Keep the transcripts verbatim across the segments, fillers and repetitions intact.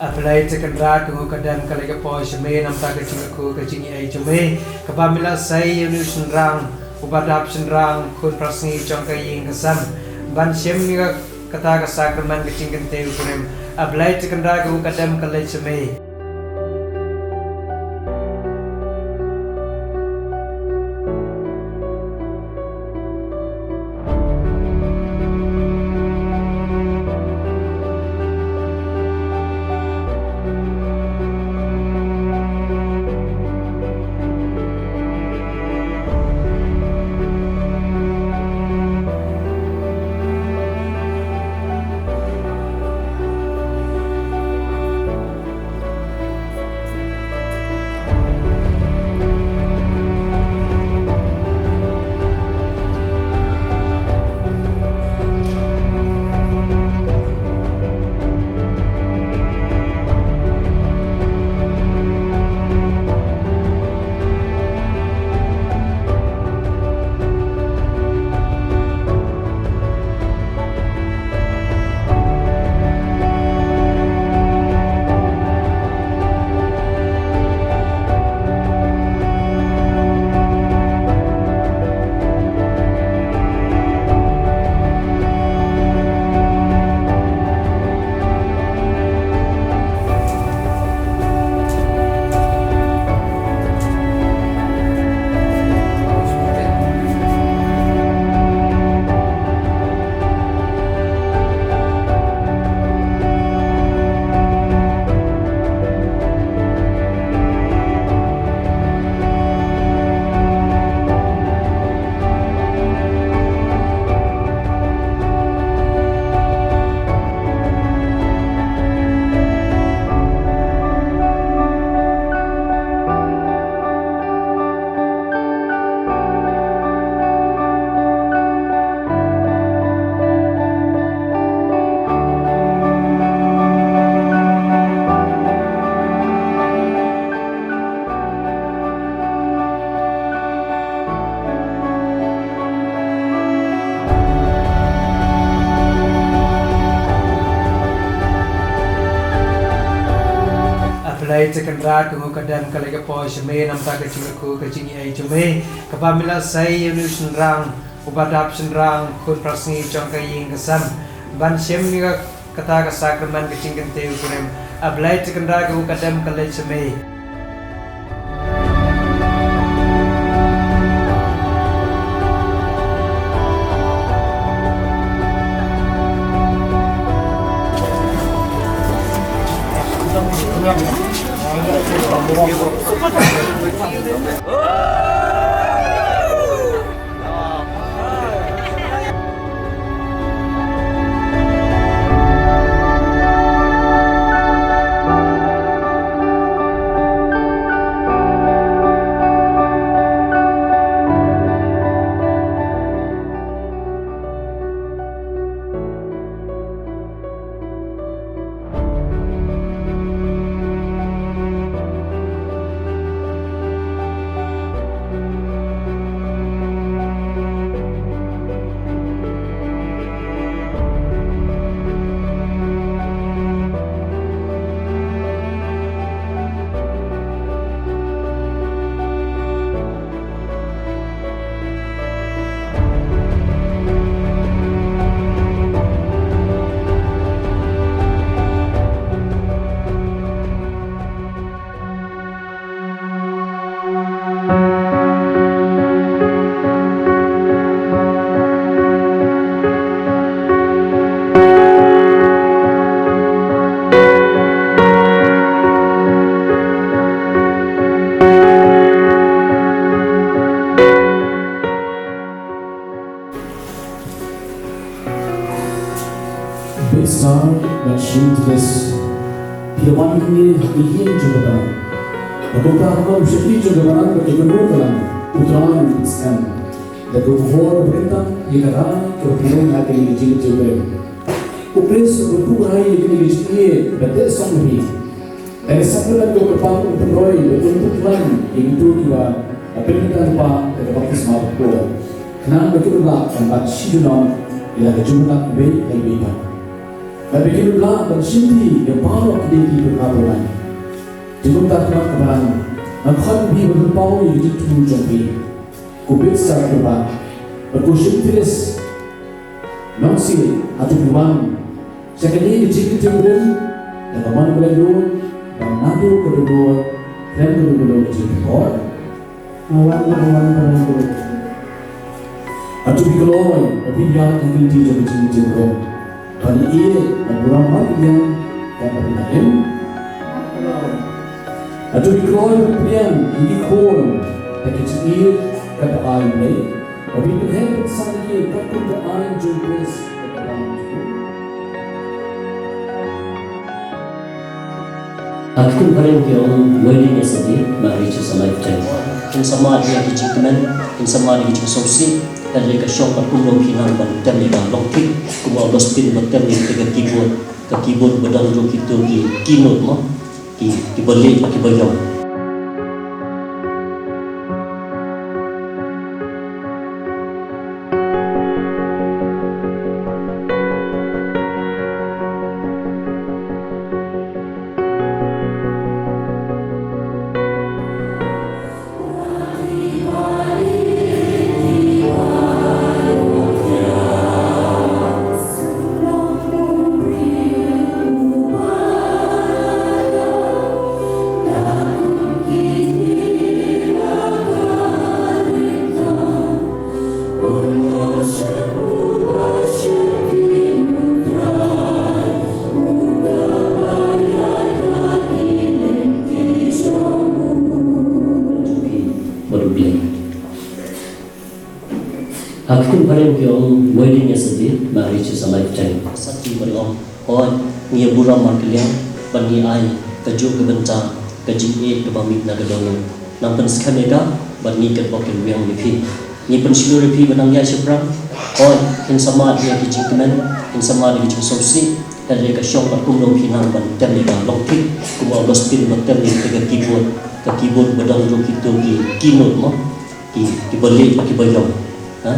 A Blei te Kynrad, ka nguh ka dem ka leit ka poi sha me, namar ka jingkyrkhu ka jingaiei jong me, kaba me la sei ïa une u shynrang uba dap shynrang, khun phra sngi jong ka ïing ka sem, ban shim ïa kata ka sakramen ka jingkyntiew kurim. A Blei te Kynrad, ka nguh ka dem ka leit sha me. A Blei te Kynrad, ka nguh ka dem ka leit ka poi sha me, namar ka jingkyrkhu ka jingaiei jong me, kaba me la sei ïa une u shynrang uba dap shynrang, khun phra sngi jong ka ïing ka sem, ban shim ïa kata ka sakramen ka jingkyntiew kurim. A Blei te Kynrad, ka nguh ka dem ka leit sha me. Bit star, ban shu tbit. Phi la wan hangne ha ka ïing jong ka balang. Bad kumta ha ka ïing jong ka balang, bad ka balang, u Trai u bit skhem. Da ka bor ka bynta ïa ka rai ka pynlong ha ka ïing jong ka balang. U Khrist u pynkup rai ïa kane ka jingïeit, bad da song hi. Dang ka sakramen ka Kpa u pynroi bad u pynlang ïa kito kiba la pynkyntang lypa da ka baptisma bakhuid. Khnang ba kin ym lah ban bat shi junom ïa la ka jingmut iwei ha iwei pat. Ba phi kin ym lah ban shimti ïa baroh ki lynti ba phi la pynlong. Te kumta, khmat ka balang, nga khot ïa phi ban pynpaw ïa ki jingthmu jong phi. Ko Bitsar kyrpad bad ko Shymtilis Nongsiej, hato phi wan sha kane ka jingïatyngkhuh da ka mon ka laitluid, ba naduh ka dohnud khlem ka dohnud ka jingpynkhuid? Nga wan, nga wan, nga wan. Hato phi kloi ba phin ïaid ha ki lynti jong ka jingïatyngkhuh, ban ïeit bad burom markylliang katba phi nang im? Hato phi kloi ban pdiang ïa ki khun da ka jingïeit katba ai U Blei, ba phin pynheh pynsan ïa ki katkum ka aiñ jong U Khrist? Ha ki ktien phareng ki ong, "Wedding is a day, marriage is a lifetime." Kin sa mad ïa ki jingkmen, kin sa mad ïa ki jingsngewsih, hynrei ka shong bad kumno phi nang ban tem ïa ka long thik, kum u Augustine ba tem ïa kita ka keyboard, ka keyboard ba don ruh kito ki keynote mo, ki, kiba lieh bad kiba ïong. Ha ki ktien phareng ki ong, "Wedding is a day, marriage is a lifetime." Sa ki ba ong, hooid, ngi ïa burom markylliang, bad ngi ai kajuh ka bynta ka jingïeit kaba mih na ka dohnud. Nang pynskhem ïa ka, bad ngi kat bok kin wiang ïa phi. Ngi pynshlur ïa phi ban nang ïaid shaphrang. Hooid, kin sa mad ïa ki jingkmen, kin sa mad ïa ki jingsngewsih. Hynrei ka shong bad kumno phi nang ban tem ïa ka long thik, kum u Augustine ba tem ïa ka keyboard, ka keyboard ba don ruh kito ki keynote mo, ki, kiba lieh bad kiba ïong. Ha?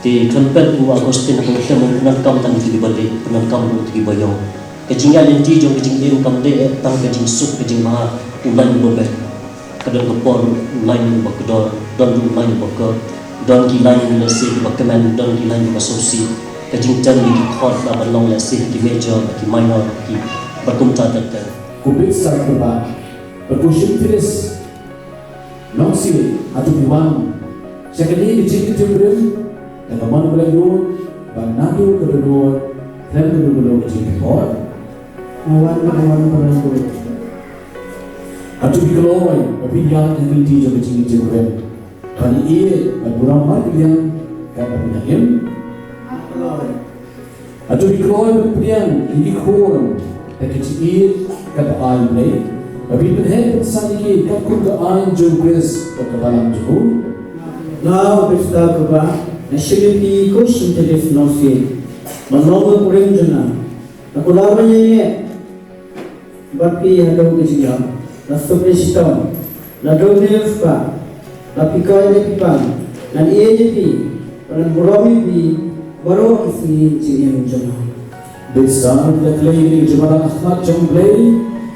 Te tang peit u Augustine ha ka, u tem, u pyndonkam tang ïa kito kiba lieh, u pyndonkam ruh ïa kito kiba ïong. Ka jingïaid lynti jong ka jingim kam dei tang ka jingsuk ka jingbha, u lain uba beit. Ka don ka por u lain uba kordor, don ruh u lain uba kut, don ki lain lehse kiba kmen, don ki lain kiba sngewsih. Ka jingtem ïa ki chord la ban long lehse ki major, ki minor, ki bad kumta ter ter. Ko Bitsar kyrpad bad ko Shymtilis Nongsiej, hato phi wan sha kane ka jingïatyngkhuh da ka mon ka laitluid, ba naduh ka dohnud khlem ka dohnud ka jingpynkhuid? Nga wan, nga wan, nga wan. Hato phi kloi ba phin ïaid ha ki lynti jong ka jingïatyngkhuh, ban ïeit bad burom markylliang katba phi nang im? Hato phi kloi ban pdiang ïa ki khun da ka jingïeit katba ai U Blei, ba phin pynheh pynsan ïa ki katkum ka aiñ jong U Khrist bad ka balang jong u? Nga, u Bitsar kyrpad, nga shim ïa phi ko Shymtilis Nongsiej ban long ka kurim jong nga. Nga kular ban ïaineh bad phi haduh ka jingïap, la suk ne shitom, la duk ne riewspah, la phi koit ne phi pang, ngan ïeit ïa phi bad ngan burom ïa phi baroh ki sngi jingim jong nga. Bad sa ngi la khlei ïa ka jingmane ha khmat jong U Blei,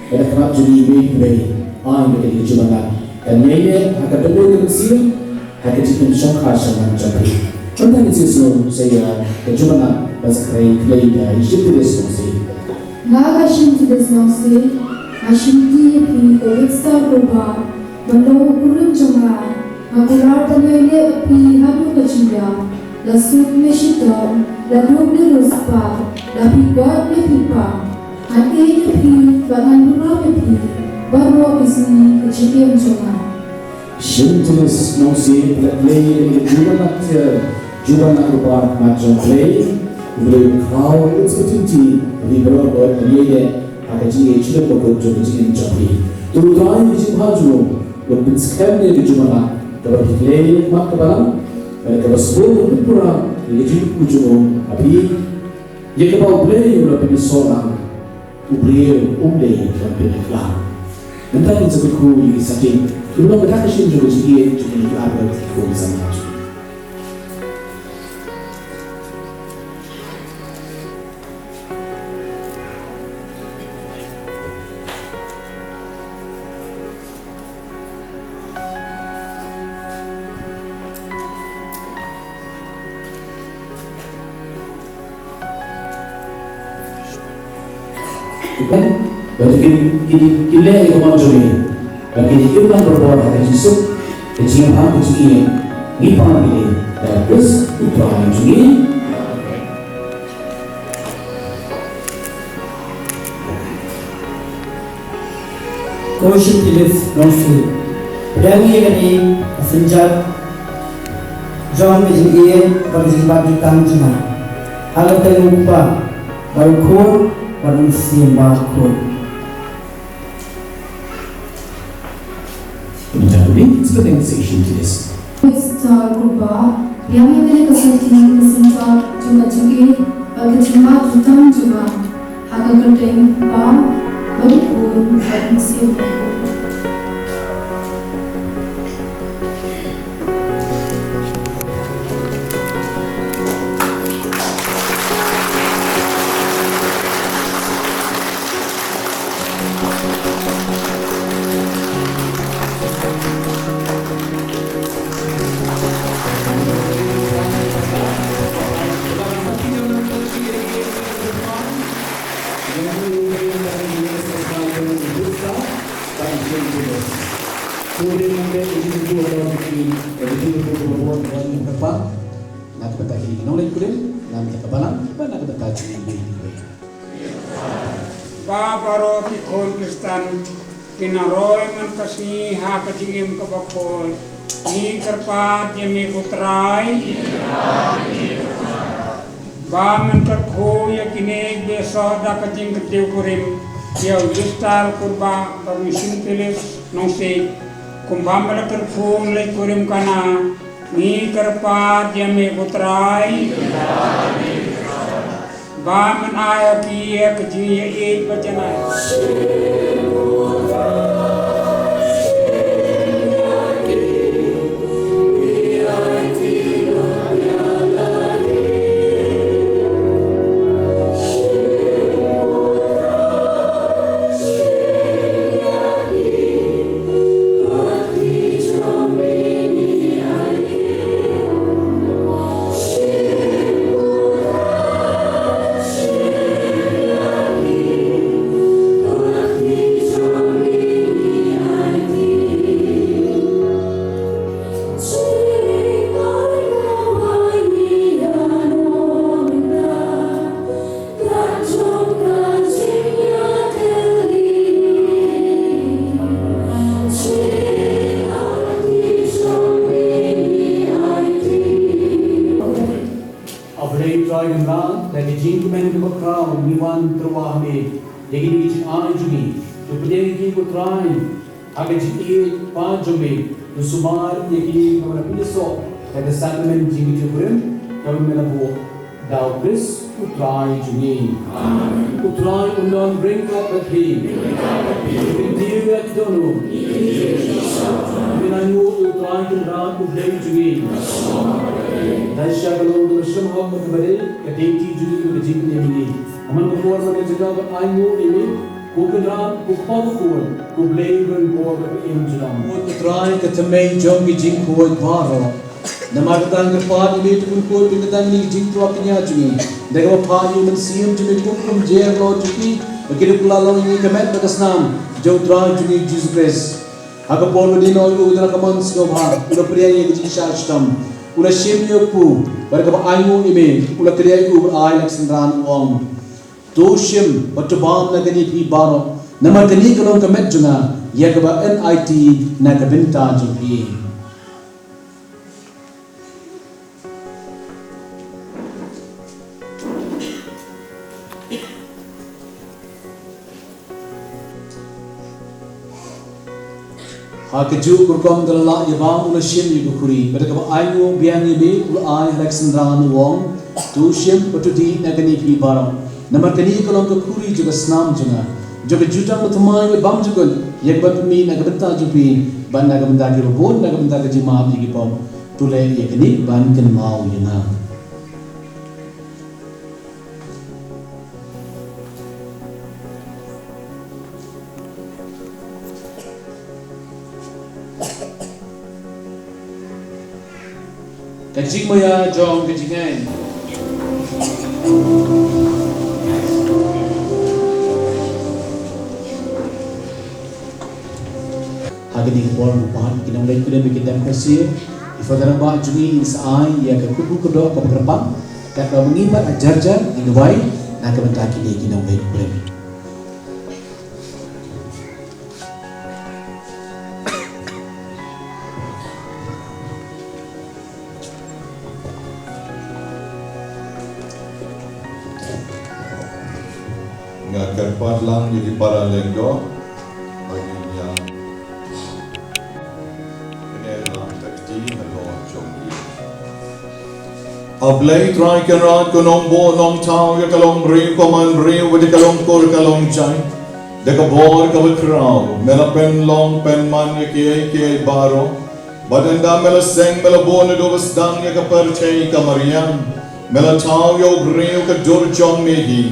ha khmat jong U Blei, ai ïa ka jingmane. Kan ïaineh ha ka dohnud ka mynsiem, ha ka jingim shongkha shongman jong phi. Mynta ngin sa ïasnoh sa ïa ka jingmane bad sa khlei da i Shymtilis Nongsiej. Nga ka Shymtilis Nongsiej, nga shimti ïa phi ko Bitsar kyrpad ban long u kurim jong nga. Nga kular ban ïaineh bad phi haduh ka jingïap, la suk ne shitom, la duk ne riewspah, la phi koit ne phi pang, ngan ïeit ïa phi bad ngan burom ïa phi baroh ki sngi ka jingim jong nga. Shymtilis Nongsiej, phi la khlei ïa ka jingmane, jingmane kyrpad ha khmat jong U Blei. U Blei u kyrkhu, u sngewthuh ïa phi baroh, bad phi ïeit ha ka jingïeit jong ka jingim jong phi. To U Trai ha ka jingbha jong u un pynskhem ïa ka jingmane kaba phi khlei ha khmat ka balang, bad kaba sbun un pynpura ïa ka jingkyrkhu jong u ha phi. Ïa kaba U Blei u la pynïasoh lang, u briew um dei ban pynïakhlad. Mynta ngin sa kyrkhu ïa ki satia, ki long ka dak ka shin jong ka jingïeit jong ki arngut ki khun samla jong ngi. Bad ki, ki, ki leh ïa ka mon jong ngi. Bad ki im lang barabor ha ka jingsuk, ka jingïaibhah, ka jingïeit. Ngi pan ïa ka da U Khrist U Trai jong ngi. Ko Shim Phyllis Nongsiej, pdiang ïa kane ka synjat jong ka jingïeit bad ka jingbat jutang jong nga. Ha ka kyrteng U Kpa, bad U Khun, bad U Mynsiem Bakhuid. Mynta dei sdang session Phyllis. Mister Kuba, ïa me ka sakhi ka synjat jong ka jingïeit bad ka jingbat jutang jong nga. Ha ka kyrteng U Kpa, bad U Khun, bad U Mynsiem Bakhuid. Na ka bynta ki nongleit kurim, na ka bynta ka balang, bad na ka bynta jong ngi. Ba baroh ki khun Khristan kin ïa roi man ka sngi ha ka jingim kaba khuid. Ngi kyrpad ïa me ko Trai. Ba men kyrkhu ïa kine kiba ïasoh da ka jingkyntiew kurim, ïa u Justar Kuba bad u Shim Phyllis Nongsiej, kumba me la kyrkhu leit kurim kana. Ngi kyrpad ïa me ko Trai. Ba men ai ha ki ïa ka jingïaieit ba janai. A Blei Trai Kynrad, da ka jingkmen kaba khraw ngi wan tyrwa ha me, ïa kine ki jingai jong ngi, to pdiang ïa ki ko Trai, ha ka jingïeit pat jong me, to sumar ïa kine kiba me la pynïasoh da ka sakramen jingkyntiew kurim, kaba me la buh da U Khrist U Trai jong ngi. Amen. U Trai un don ryngkat bad phi. Ngi kyntiew ïa ki dohnud. Ngin ainguh ïa U Trai Kynrad U Blei jong ngi. Dei sha ka long kaba shemhok bad kaba dei ka dei ti jong ngi bad ka jingpynim ïa ngi. Ha man ka por, man ka jaka ban ainguh ïa me, ko Kynrad, ko Kpa bakhuid, ko Blei ba don bor bad ka im junom. Ko Trai, ka thymmei jong ki jingkhuid baroh. Namar kata ngi kyrpad ïa me to pynkhuid pynkyntang ïa kine ki jingthrang kynja jong ngi da kaba phah ïa u Mynsiem jong me kum kumjuh jong phi, ba kin da kular long ïa ngi ka met bad ka snam jong U Trai jong ngi Jisu Khrist. Ha ka por ba u la ïehnoh ïa u na ka mon sngewbha, u la pdiang ïa ka jingshah shitom, u la shim ïa u kpu, bad kaba ainguh ïa me, u la kylliang ïa u bad ai ha la ka synran, u ong: To shim bad to bam na kane phi baroh, namar kane ka long ka met jong nga, ïa kaba yn aiti na ka bynta jong phi. Ha kajuh ka rukom da la lah ïa bam, u la shim ïa ka khuri, bad da kaba ainguh biang ïa me, u la ai ha la ka synran, u ong: To shim bad to dih na kane phi baroh, namar kane ka long ka khuri jong ka snam jong nga, jong ka jutang bathymmai bad bymjukut, ïa kaba pynmih na ka bynta jong phi bad na ka bynta kiba bun, na ka bynta ka jingmap ïa ki pop. To leh ïa kane ban kynmaw ïa nga. Ka jingmaïa jong ka jingaiñ. Ha kane ka por, ko Kpa, ki nongleit kurim ba kin dem khyrnit, i Father Rangbah jong ngi in sa ai ïa ka kyrkhu kyrdoh kaba kyrpang. Katba ma ngi pat ha jar jar ngin duwai na ka bynta kine ki nongleit kurim. Nga kyrpad lang ïa ki para lyngdoh ba ngin ïa kynnoh lang ka kti halor jong ki. A Blei Trai Kynrad, ko Nongbuh Nongthaw ïa ka longbriew, ka manbriew bad ïa ka longkur ka longjait, da ka bor kaba khraw me la pynlong pynman ïa kiei kiei baroh. Bad ynda me la seng, me la buh naduh ba sdang ïa ka pyrthei ka mariang. Me la thaw ïa u briew ka dur jong me hi.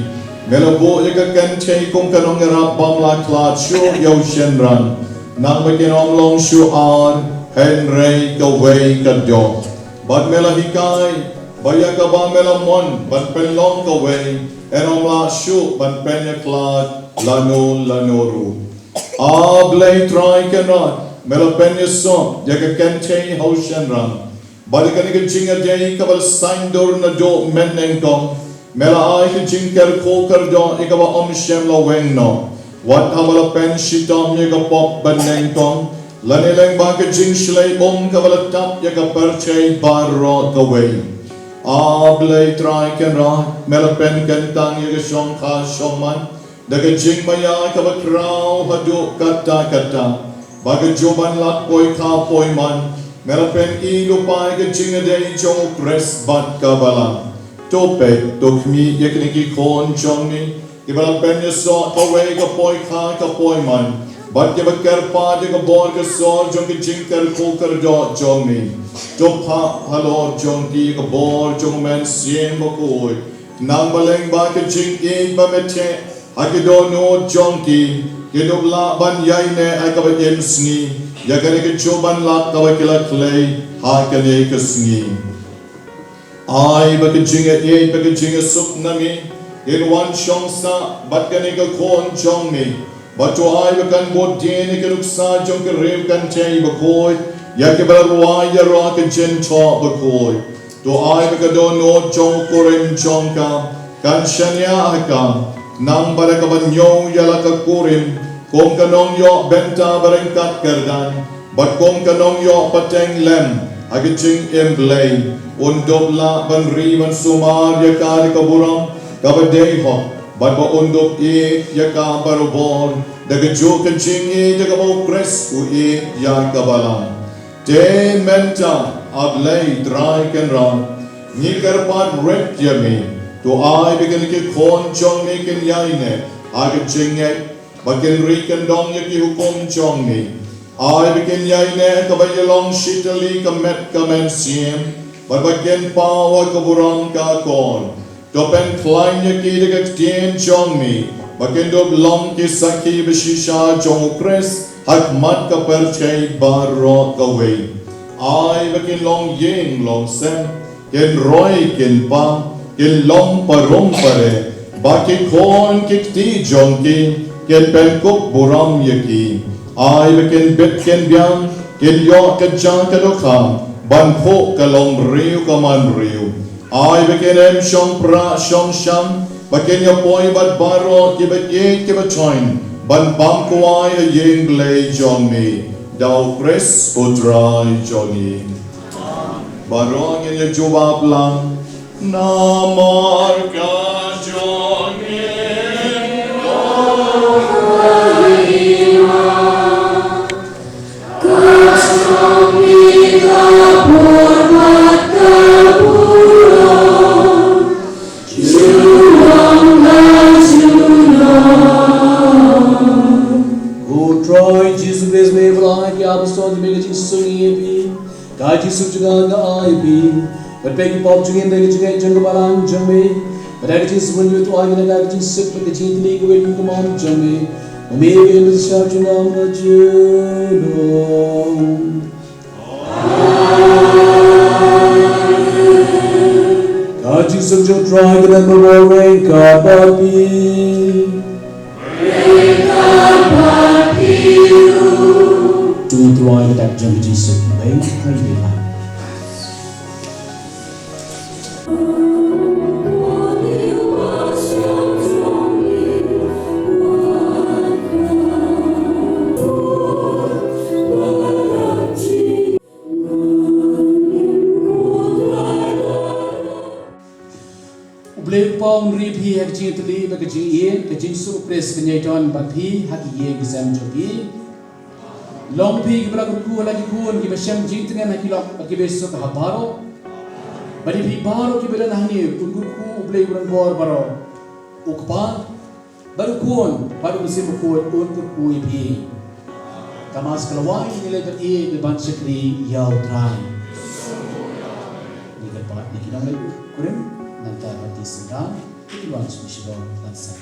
Me la buh ïa ka kynthei kum ka nongïarap bym lah khlad shuh ïa u shynrang, nang ba kin ym long shuh ar, hynrei kawei ka doh. Bad me la hikai ba ïa kaba me la mon ban pynlong kawei, yn ym lah shuh ban pynïakhlad lano lano ruh. A Blei Trai Kynrad, me la pynïasoh ïa ka kynthei ha u shynrang. Bad ïa kane ka jingïadei kaba la saiñdur naduh mynnyngkong, me la ai ka jingkyrkhu kyrdoh ïa kaba ym shym la weng noh. Wat haba la pynshitom ïa ka pop banyngkong, lane lyngba ka jingshlei um kaba la tap ïa ka pyrthei baroh kawei. A Blei Trai Kynrad, me la pynkyntang ïa ka shongkha shongman da ka jingmaïa kaba khraw haduh katta katta, ba ka juh ban lak poikha poiman, me la pyni lypa ïa ka jingïadei jong u Khrist bad ka balang. To peit, to khmih ïa kine ki khun jong me, kiba la pynïasoh kawei ka poikha ka poiman, bad kiba kyrpad ïa ka bor ka sor jong ka jingkyrkhu kyrdoh jong me. To phah halor jong ki ka bor jong u Mynsiem Bakhuid, nang ba lyngba ka jingïeit ba me theh ha ki dohnud jong ki, kin dup lah ban ïaineh ha kaba im sngi ïa kane ka juh ban lak kaba ki la khlei ha kane ka sngi. Ai ba ka jingïeit bad ka jingsuk na me kin wan shong sah bad kane ka khun jong me. Bad to ai ba kan bud dien ïa ka nuksa jong ka riew kynthei bakhuid ïa kiba la rwai ïa ka jingthoh bakhuid. To ai ba ka dohnud jong u kurim jong ka kan shaniah ha ka, nang ba da kaba ñiew ïa la ka kurim kum ka nongïoh bynta ba ryngkat kyrdan, bad kum ka nongïoh pateng lem ha ka jingim Blei, un dup lah ban ri ban sumar ïa ka da ka burom kaba dei hok, bad ba un dup ïeit ïa ka barabor da ka juh ka jingïeit da kaba u Khrist u ïeit ïa ka balang. Te mynta, A Blei Trai Kynrad, ngi kyrpad rit ïa me, to ai ba kine ki khun jong me kin ïaineh ha ka jingngeit, ba kin ri kyndong ïa ki hukum jong me. Ai ba kin ïaineh kaba ïalong shi tylli ka met ka mynsiem, bad ba kin paw ha ka burom ka akor. To pynkhlaiñ ïa ki da ka ktien jong me, ba kin dup long ki sakhi ba shisha jong u Khrist ha khmat ka pyrthei baroh kawei. Ai ba kin long ïing long sem, kin roi kin pang, kin long parum pare, ba ki khun ki kti jong ki kin pynkup burom ïa ki. Ai ba kin bit kin biang, kin ïoh ka jaka dohkha ban phuh ka longbriew ka manbriew. Ai ba kin im shong prah shong sham, ba kin ïa poi bad baroh kiba ïeit kiba thoiñ ban pang kwai ha ïing Blei jong me. Da u Khrist u Trai jong ngi. Baroh ngin ïa jubab lang. Namar ka jong ngi ka jong ngi ka por bad ka burom. Junom la junom. Ko Trai Jisu Khrist, me ba la ai ki apostol jong me ka jingsuk ïa phi, ka jingsuk jong nga nga ai ïa phi. Bad peit ki pop jong ngi da ka jingngeit jong ka balang jong me, bad da ka jingsuk jong me to ai ïa ngi ka jingsuk bad ka jingtylli kawei kum ka mon jong me. Ma me ka im bad ka shisha junom la junom. Ka jingsuk jong u Trai ka don bad ryngkat bad phi. Ryngkat bad phi ruh. To Wai dak jong Jisu, bai, bai, bai. U Blei u Kpa un ri phi ha ka jingtylli bad ka jingïeit, ka jingsuk Khrist kan ïai don bad phi ha ki ïing ki sem jong phi. Long phi kiba la kyrkhu ha la ki khun kiba shem jingtngen ha ki lok bad kiba suk ha baroh. Bad ïa phi baroh kiba don hangne, un kyrkhu U Blei u rangbor baroh, U Kpa bad U Khun bad U Mynsiem Bakhuid un kyrkhu ïa phi. Ka Mass ka la wai, ngi leit bad ïeit ban shakri ïa U Trai. Ngi kyrpad na ki nongleit kurim, nangta ban ti synran ïa ki ban shu shu ban sa.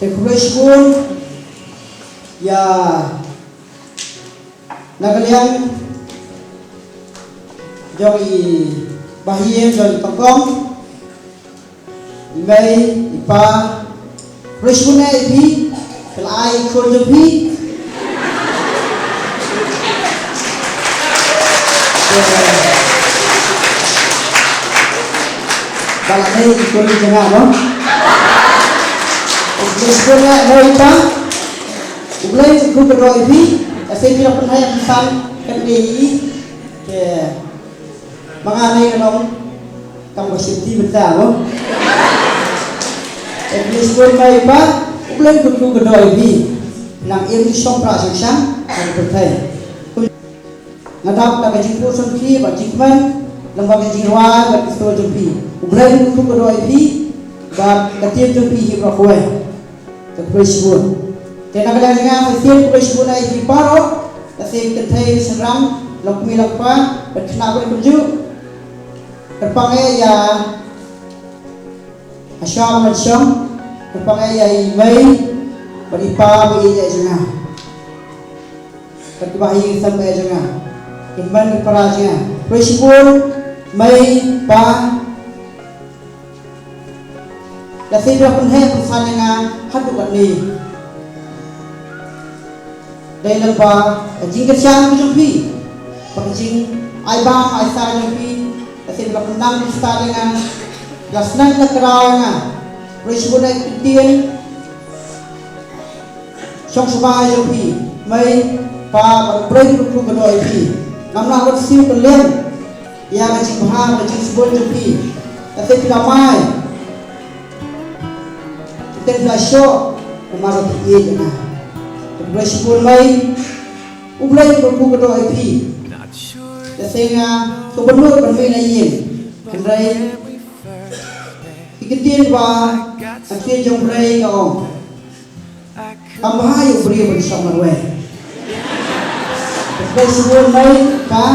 Te khublei shibun ïa na ka liang jong i Bah Ïing jong i Tongkong, i mei, i pa, khublei shibun ïa phi, phi la ai i khun jong phi. Ba la ai i khun jong nga, no? Khublei shibun ïa mei, i pa. U Blei u kyrkhu kyrdoh ïa phi, ïa se phi la pynheh pynsan katne ïa i. Te ma nga ne ka long kam ka shim ti mynta mo. Te khublei shibun mei pa, U Blei u kyrkhu kyrdoh ïa phi. Nang im shong pra shong shang ha ka pyrthei. Nga dap da ka jingpyrshang phi bad jingkmen lyngba ka jingrwai bad ka jingstad jong phi. U Blei u kyrkhu kyrdoh ïa phi bad ka team jong phi hi baroh kawei. Te khublei shibun. Te na ka liang jong nga sa shisien khublei shibun ïa phi baroh. Lehse kynthei shynrang, long kmie long kpa, bad khynnah bad kumjuh. Kyrpang eh ïa ha shwa ban shong, kyrpang eh ïa i mei bad i pa ba ïeit jong nga. Bad kiba ha ïing sem eh jong nga. Ki hynmen ki para jong nga. Khublei shibun mei pa. Lehse phi la pynheh pynsan ïa nga haduh katne. Dei lyngba ka jingkyrshan ka jong phi, ba ka jingai bam ai sah jong phi, lehse phi la pynnang pynstad ïa nga, phi la sneng phi la kraw ïa nga. Khublei shibun ïa ki ktien shong shuwa jong phi, mei pa, bad U Blei u kyrkhu kyrdoh ïa phi. Ngam lah ban siew kylliang ïa ka jingbha ka jingsbun jong phi. Lehse phi la mai, te phi la shoh namar ba phi ïeit ïa nga. Te khublei shibun mei, U Blei u kyrkhu kyrdoh ïa phi. Lehse nga sngewbha ban mih na ïing, hynrei ki ktien ba ka ktien jong U Blei ka ong, kam bha ïa u briew ban shong marwei. Khublei shibun mei pa,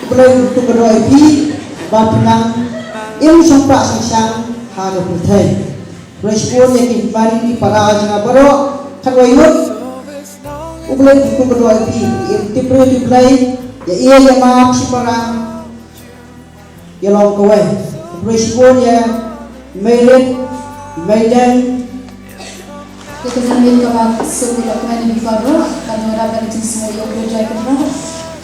U Blei u kyrkhu kyrdoh ïa phi, ba phi nang im shong pra shong shang ha ka pyrthei. Khublei shibun ïa ki hynmen ki para jong nga baroh khatwei ngut. U Blei u kyrkhu kyrdoh ïa phi, im tip briew tip Blei, ïa ïa ïa map shipara. Ïa long kawei. Khublei shibun ïa Meirit, Meideng. Ïa ka jingmut kaba suk ïa ka kmen ïa phi baroh, kaba ngi rap ban jingsngew ïa u Blei Trai Kynrad.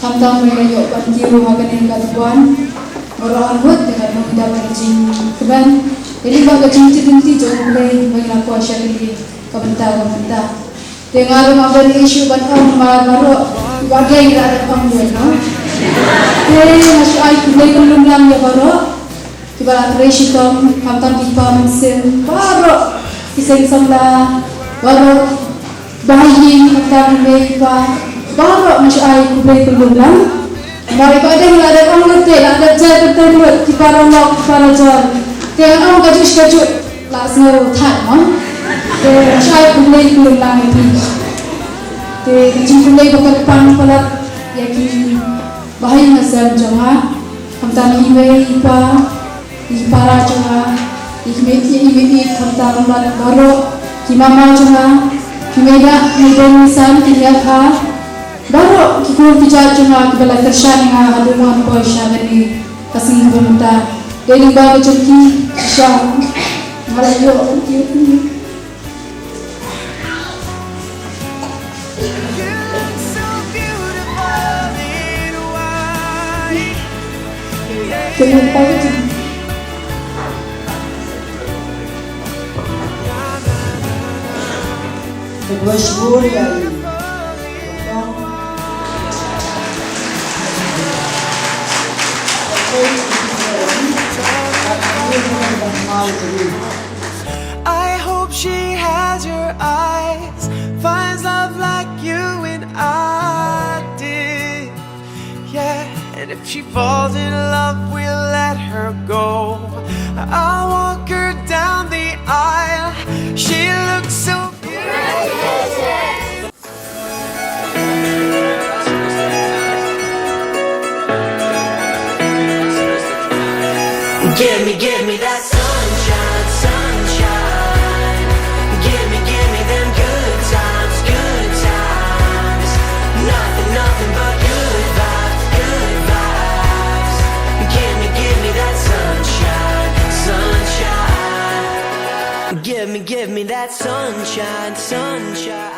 Khamtam ba ngi la ïoh ban kiew ha kane ka dei ban baroh arngut, te ka long da ka jingkmen. Ïa ka jingtip lynti jong U Blei ba ngi la kwah sha kane ka bynta ka bynta. Te nga ruh nga ban ïa shu ban ong ba baroh ba dei la da ong dei, no? Te nga shu ai khublei khublei lang ïa baroh kiba la trei shitom, khamtam ki pa mynsiem baroh, ki seng samla baroh, bahaïing, khamtam i mei i pa baroh, nga shu ai khublei khublei lang. Namar ba dei la da ong te la da jar te lut ki para lok ki para jor. Te ong kajuh kajuh la sngew thait mo. Te shai khublei khublei lang ïa phi. Te ka jingkhublei ba kyrpang palat ïa ki bahaïing hasem jong nga. Khamtam i mei i pa, i para jong nga, i mei i mei i khamtam palat baroh ki mama jong nga, ki mei da mei dong mei san ki ïa ka. Baroh ki khun ki jait jong nga kiba la kyrshan ïa nga haduh ba ngan poi sha kane ka sngi kaba mynta. Dei lyngba ka jong ki shisha nga la ïoh ïa ki. Kane ka jong I hope she has your eyes, finds love like you and I did. Yeah, and if she falls in love, we'll let her go. I'll walk her down the aisle. She looks so beautiful. Give me, give me that sunshine, sunshine. Give me, give me them good times, good times. Nothing, nothing but good vibes, good vibes. Give me, give me that sunshine, sunshine. Give me, give me that sunshine, sunshine.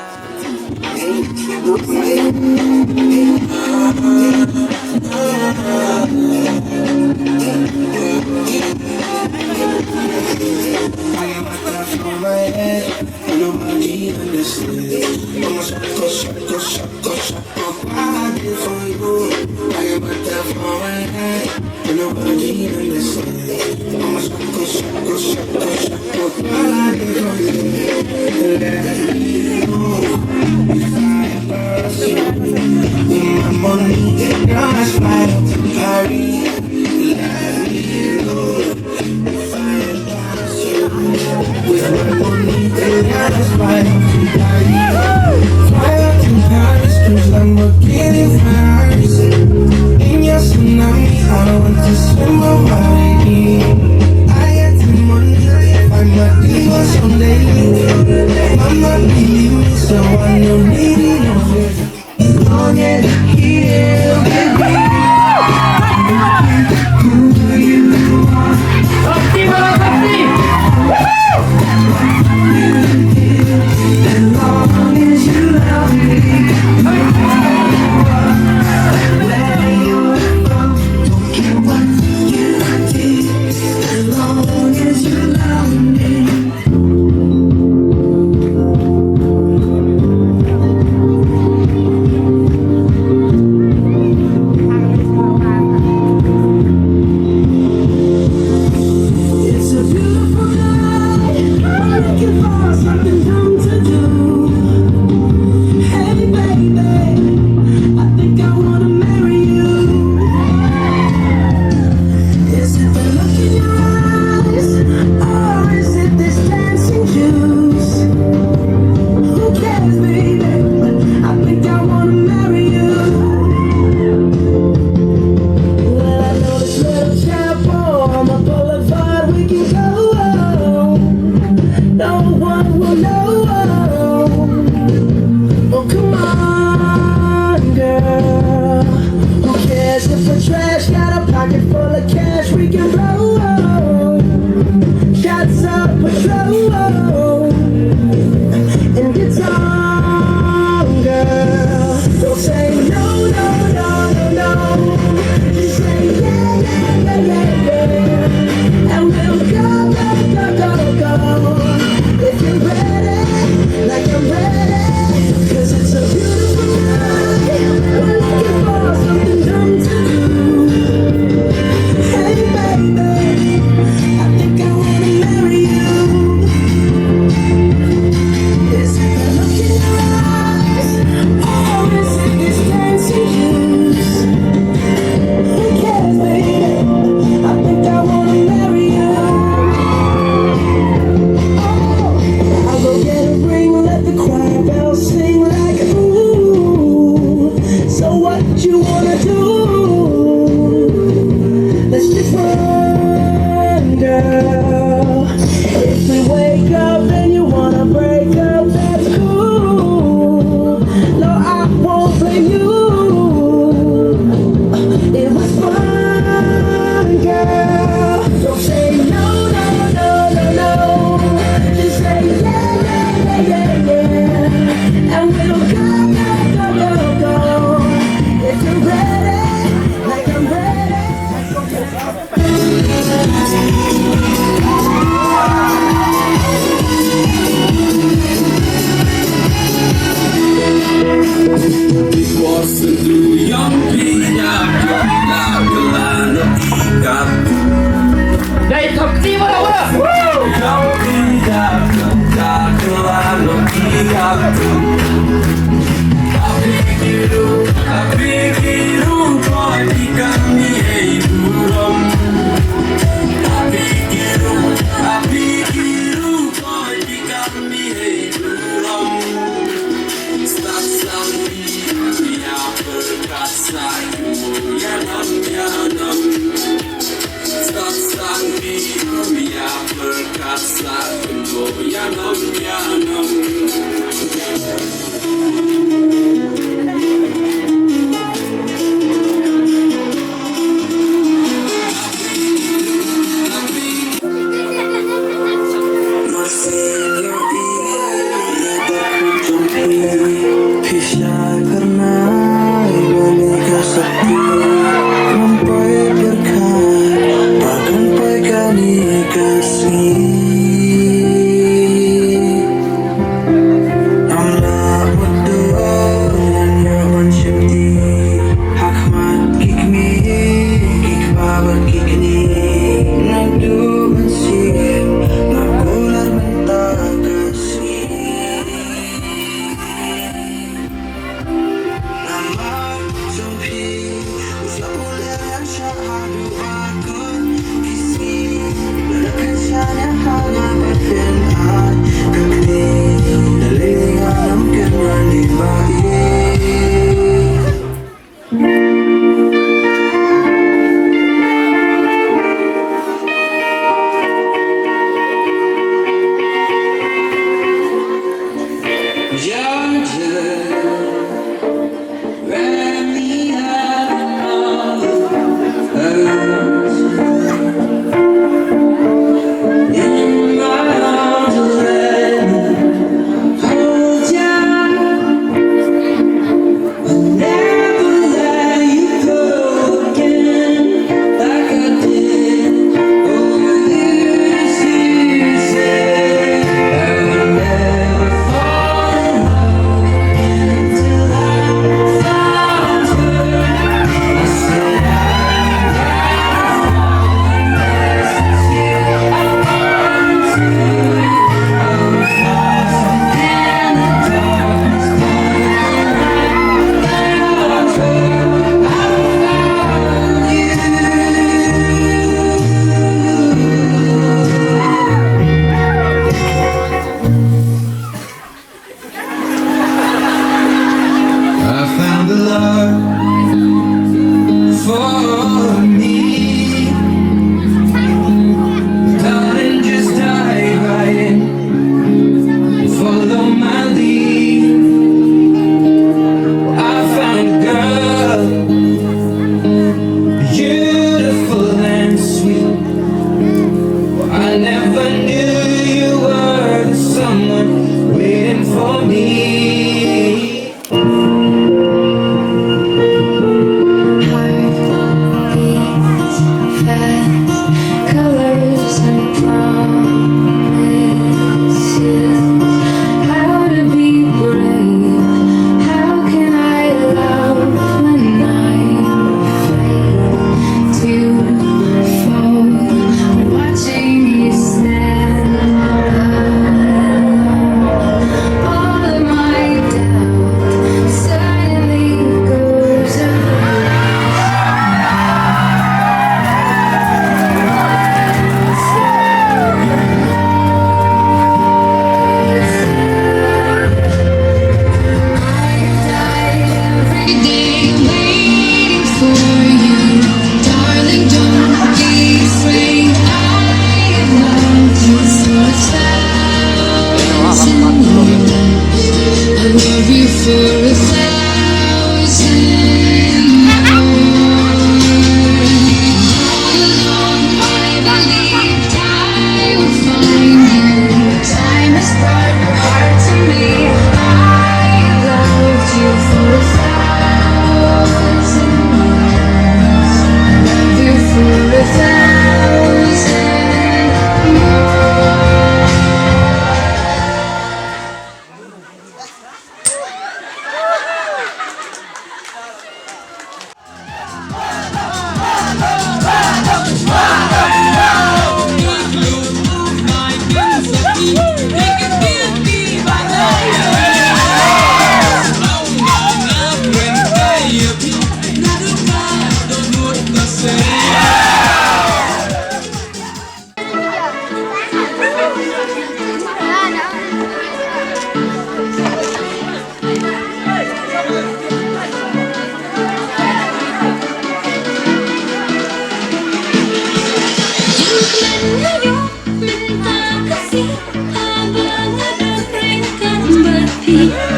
Ready?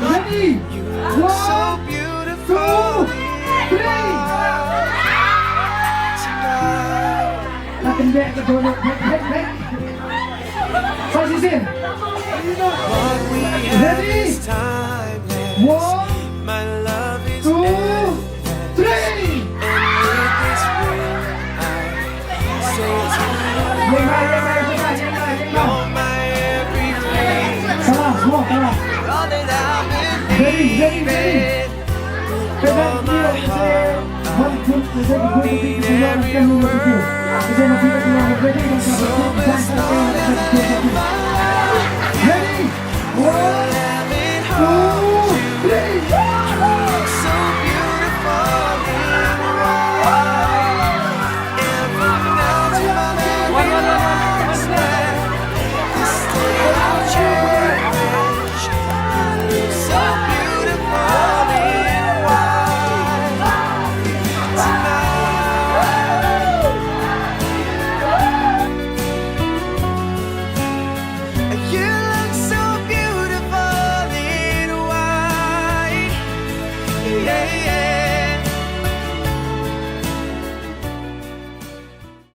Ready? One, two, three. Ka kynbeh ka dohnud. Hek, hek, hek. Sa shisien. Ready? One, two, three. Ready, ready, ready.